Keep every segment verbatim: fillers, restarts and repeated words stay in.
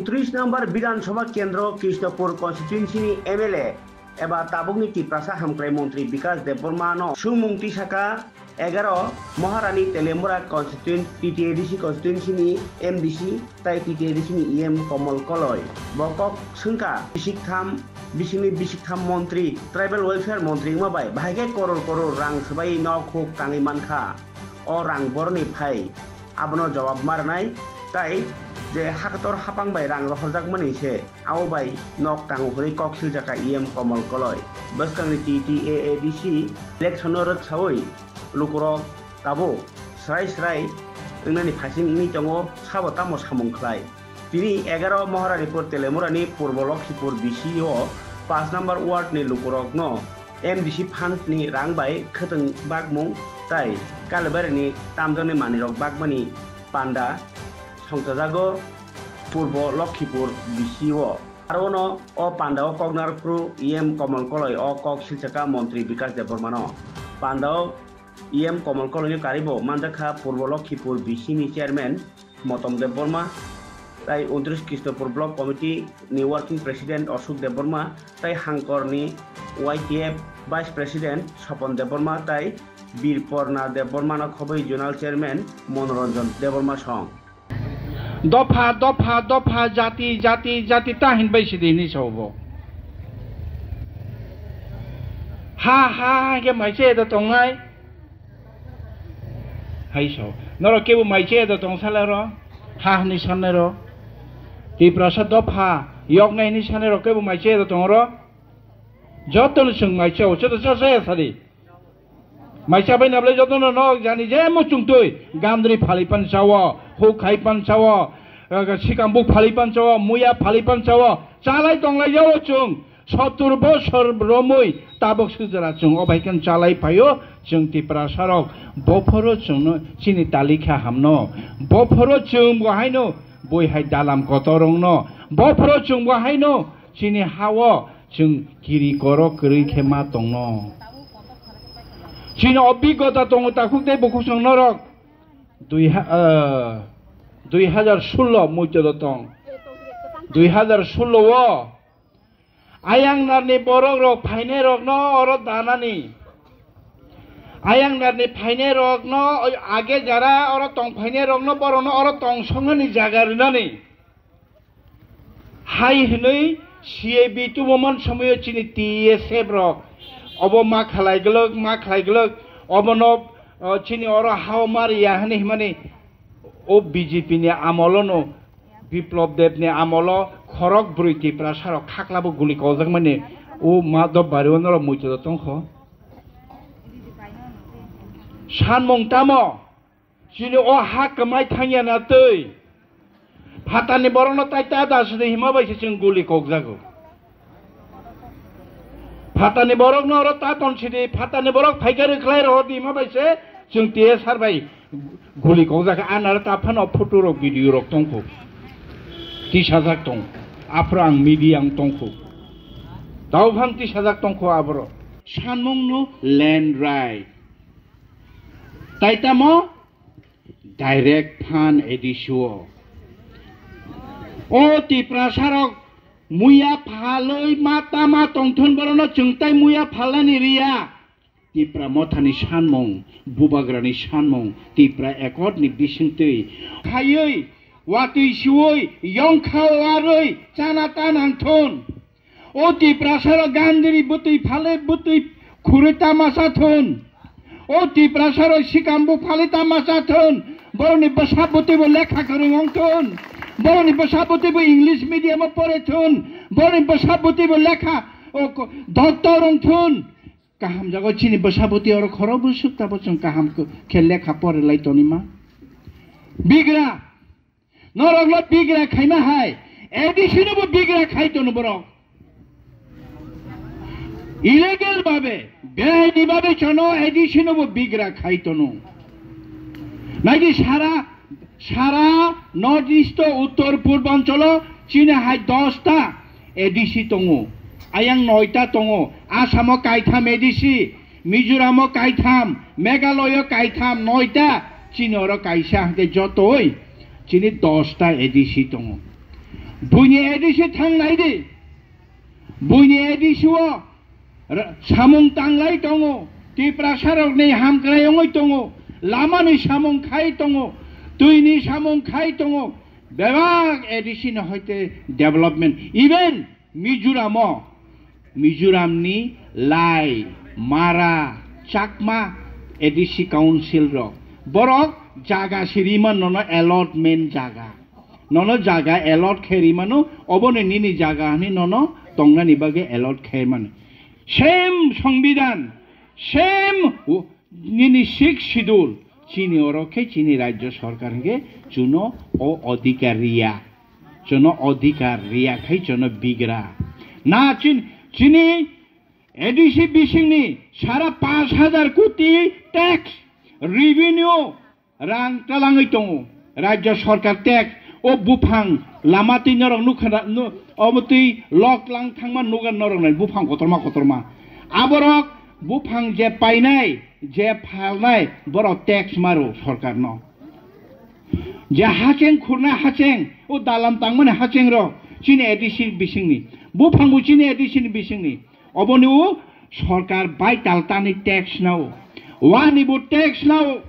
Tris number Bidhan Sabha Kendro Krishnapur constituency ni M L A eba tabukni Tiprasa hamkrai montri Bikas Debbarma no swngmung tisaka egaro Maharani Telemura constituen-, T T A D C constituency ni M D C tai T T A D C ni E M Komol Koloi. Bo kok swngkha bisik tham, bisingni bisik tham montri, tribal welfare montri wngma bai bahai khe koror koror rang swbai nok huk tangwi mankha. O rang boroni phai, abono jawab ma rwnai, tai je hakator hapang bai rang rohorjakmani se, abo bai nok tango hwnwi kok siljakha E M Komol Koloi. Bwskangni T T A A D C election-o rwksaui lukurok tabuk srai srai wngnani phaising wngwi tongo, sabo tamo samung khlai. Tini egaro Maharanipur Telemurani Purbo Lokhipur B C o paanch number ward ni lukurokno M D C fund ni rang bai khwtwng bakmung tai Kalibarini tamjaknai manwirok bakmani panda songchajago Purbo Lokhipur B C o. Aro no o panda o kok narwkphru E M Komol Koloi o kok silsaka montri Bikas Debbarma no. Panda o E M Komol Koloi ni karibo manjakha Purbo Lokhipur B C ni chairman Motom Debbarma, tai untris Krishnapur Block Committee ni Working President Ashok Debbarma, tai Hangkor ni Y T F Vice President Sopon Debbarma, tai Birporna Debbarma no khobwi Zonal Chairman Monoranjan Debbarma song. Dopha, dopha, dopha, jati, jati, jati ta hinbai sidi hinwi sao bo. Ha, ha, ha, hingke maise edo tongnai. Hai so. Norok kebo maise edo tong sala ro. Ha, hwnwi sanai ro. Tiprasa dopha, yoknai hwnwi sanai ro kebo maise edo tong ro. Joto no chwng maise o, joto cha cha ya sadi. Maisa bai nablai jotono nok jani je muchungtwi gandri phali pan chawo, huk khai pan chawo, eh, sikambuk phali pan chawo, muya phali pan chawo, chalai tonglai jao chwng. Sottur bosor romwi tabuk sujra chwng o bai khe chalai phaio chwng Tiprasa rok. Bophoro chwngno chini talikha hamno. Bophoro chwng bo haino bui hai dalam kotor rokno. Bophoro chwng bo haino chini hao chwng kiri koro kwrwi khe ma tongno. Chini obhigota tongo takhuk tei bukhuk chwng norok dui ha-, ah, dui hajar sullo muitu do tong. Dui hajar sullo o ayang narni borok rok phainai rokno oro danani. Ayang narni phainai rokno age jara oro tong phainai rokno borokno oro tong songnani jaga rinani. Hai hwnwi C A B tubuman somoyo chini T S F rok obo ma khlai glwk, ma khlai glwk, obono, o, chini oro hao ma riya hwnwi himani o B J P ni amolono, Biplop Deb ni amolo khorok bwrwi Tiprasa rok khaklabo guli kojakmani o Madhop Bari o norok muitu do tongkho. Sanmung tamo? Chini o ha kwmai thangya na twi. Phatarni borokno tai ta da sidi hima bai se chwng guli kokjago. Phatarni borokno oro ta ton sidi, phatarni borok phaikha rwkhlai rohor di hima bai se chwng T S R bai guli kokjak. Anare ta phano photo rok, video rok tongkho. Tisajak tong. Aphro ang media ang tongkho. Tao phang tisajak tongkho aborok. Sanmungno land right. Tai tamo? Direct fund A D C o. O Tiprasa rok muya phalwi ma tama tongthun borokno chwng tai muya phalnani riya. Tipra mothani sanmung, bubagrani sanmung, Tipra Accord ni bisingtwi khaiwi, watwi siwi, yongkha warwi chana ta nangthun. O Tiprasarok gandri bwtwi phalwi bwtwi khurwi tama cha thun. O Tiprasarok sikambuk phalwi tama cha thun. Borokni bwsa bwtwibo lekha kwrwng wng thun. Borokni bwsa bwtwibo English medium o pore thun. Borokni bwsa bwtwibo lekha, o, ko-, doctor wng thun. Kaham jago chini bwsa bwtwi oro khorok bwswk tabo chwng kaham khe lekha pore lai tonima. Bigra. Norokno bigra khaima hai, A D C nobo bigra khai tono borok. Illegal babe, beaini babe chano A D C nobo bigra khai tono. Naidi sara, sara North East o, Uttor Purbanchalo chini hai dosta A D C tongo, ayang noita tongo, Assamo kaitham A D C, Mizoramo kaitham, Meghalaya kaitham, noita, chini oro kaisa hwnkhe jotoi chini dosta A D C tongo. Buini A D C thang nai di. Buini A D C o ra-, samung tanglai tongo. Tiprasa rokni hamkrai wngwi tongo. Lamani samung khai tongo. Twini samung khai tongo. Bebak A D C ni hoite development. Even Mizoram o, Mizoram ni Lai, Mara, Chakma A D C council rok. Borok jaga sirima nono allotment jaga. Nono jaga allot khe rimano, obono nini jaga hwnwi nono tongnani bagwi allot khe mano. Same Songbidan, same w-, nini sixth schedule, chini oro khe chini rajya sarkar hwnkhe chuno o adhikar riya. Chuno adhikar riya khai chuno bigra. Na chin-, chini A D C bisingni sara pash hajar koti tax revenue rang talangwi tongo. Rajya sarkar tax o buphang lama twi norok nukha na, nu-, obo twi lok lang thangma nugan norok nai buphang kotorma kotorma. Aborok buphang je painai, je phalnai, borok tax maro sarkarno. Je hacheng khurnai hacheng, o dalam tangmani hacheng rok, chini A D C bisingni. Buphang bo chini A D C ni bisingni. Oboni o sarkar bai tal tani tax nao. Wani bo tax nao.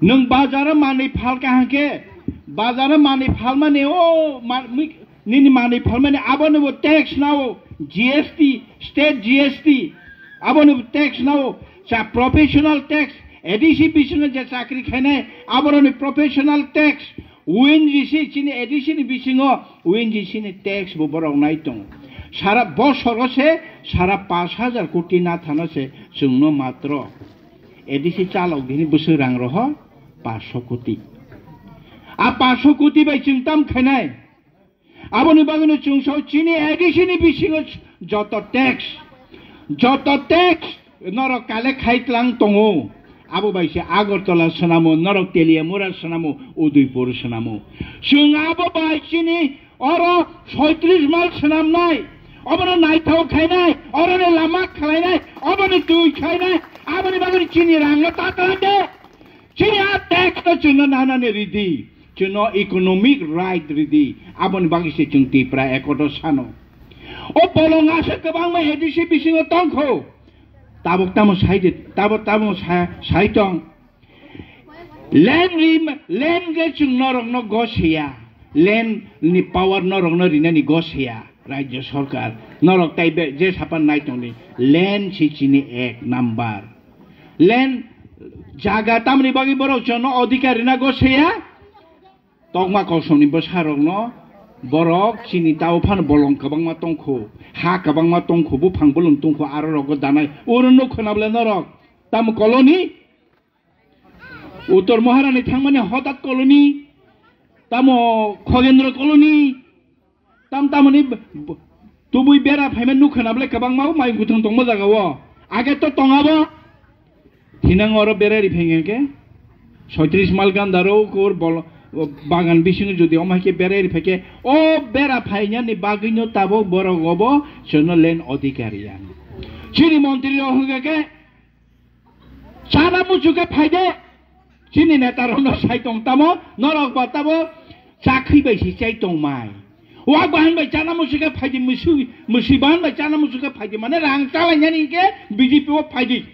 Nwng bazaro manwi phalka hwnkhe, bazaro manwi phalmani o ma-, mi-, nini manwi phalmani abono bo tax nao, G S T, state G S T, abono bo tax nao, cha professional tax, A D C bisingo je chakri khainai, aboroni professional tax, O N G C chini A D C ni bisingo O N G C ni tax bo borok nai tongo. Sara bosoro se sara pash hajar koti na thano se chwngno matro A D C chalok bini bwswk rang rohor pash koti. A pash koti bai chwng tam khainai? Aboni bagwino chwng sao chini A D C ni bisingo joto tax, joto tax norok collect khai tlang tongo. Abo bai se Agartala swnamo, norok Teliamura swnamo, Udaipur swnamo. Chwng abo bai chini oro soitris mal swnamnai, obono naithok khainai, oroni lama khwlainai, oboni twi khainai, aboni bagwi chini rangno ta twlangde. Chini a tax no chwngno nanani ridi, chwngno economic right ridi, aboni bagwi se chwng Tipra Accord o sano. O bolong aswk kwbangma A D C bisingo tongkho. Tabuk tamo sai di, tabuk tamo sa-, sai tong. Land rim-, land ge chwng norokno gos ya. Land ni power norokno rinani gos ya. Rajya sarkar norok tai be je sapan nai tongdi. Land si chini ek number. Land jaga tamni bagwi borok chwngno adhikar rina gos ya. Tokma kosom ni bwsa rokno borok chini tao phano bolong kwbangma tongkho, ha kwbangma tongkho, buphang bolong tongkho, aro rogo danai. Oro nuk khwna bwle norok tamo colony? Uttor Maharani thangmani Hodat colony, tamo Khogendro colony, tam tamoni b-, b-, tubui bera phaima nuk khwna bwle kwbangma o mayung kuthung tongma jaga o. Age to tongabo. Thinang oro berai ri phai khe soitris mal gandaro kor bol-, bagan bisingo jodi omo hai khe berai ri phai khe o bera phainani bagwino tabuk borok obo chwngno land adhikar ya. Chini montri rok hwnkha khe Chana muchuk khe phaide. Chini neta rokno sai tong tamo, norok ba tamo chakri bai si chai tong mai. Wak bahan bai chana muchuk khe phaide, musu, musi bahan bai chana muchuk khe phaide, mane rang chalainani khe B J P o phaide.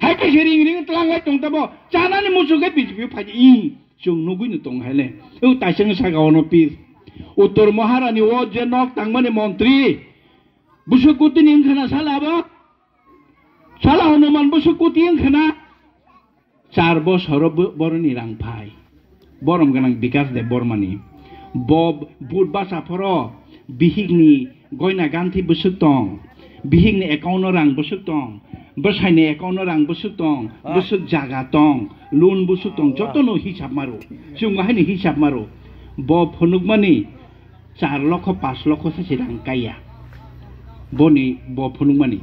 Hai khe se ring ring tlanglai tong tamo, chanani muchuk khe B J P o phaide. Ih, chwng nugui no tong hai le. O taisang saka ono pir. Uttor Maharani o je nok tangmani montri. Busuk kutini wngkhana sala abo. Sala Hanuman bwswk kuti wngkhana char bosoro bo-, boroni rang phai. Borom gwnang Bikas Deb Bormani. Bo bud basa phoro bihikni goina ganthi bwswk tong, bihikni account-o rang bwswk tong, bwsaini account-o rang bwswk tong, bwswk jaga tong, loan bwswk tong, jotono hisab maro. Chwng haino hisab maro. Bo phunukmani char lokho, pash lokho se se rang kaiya. Boni bo phunukmani.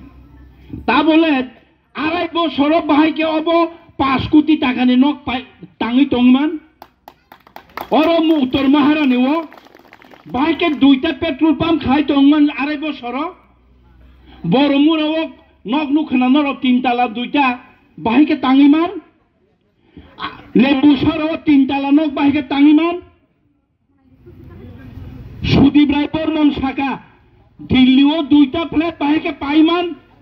Tabole arai bosoro bahai khe obo pash koti takani nok pai-, tangwi tongman. Oro mu Uttor Maharani o bahai khe duita petrol pump khai tongman arai bosoro. Boromura o nok nukhwna norok tin tala duita bahai khe tangwi man. A, Lembu soro o tin tala nok bahai khe tangwi man. Sudip Rai Bormon saka, Delhi o duita flat bahai khe paiman,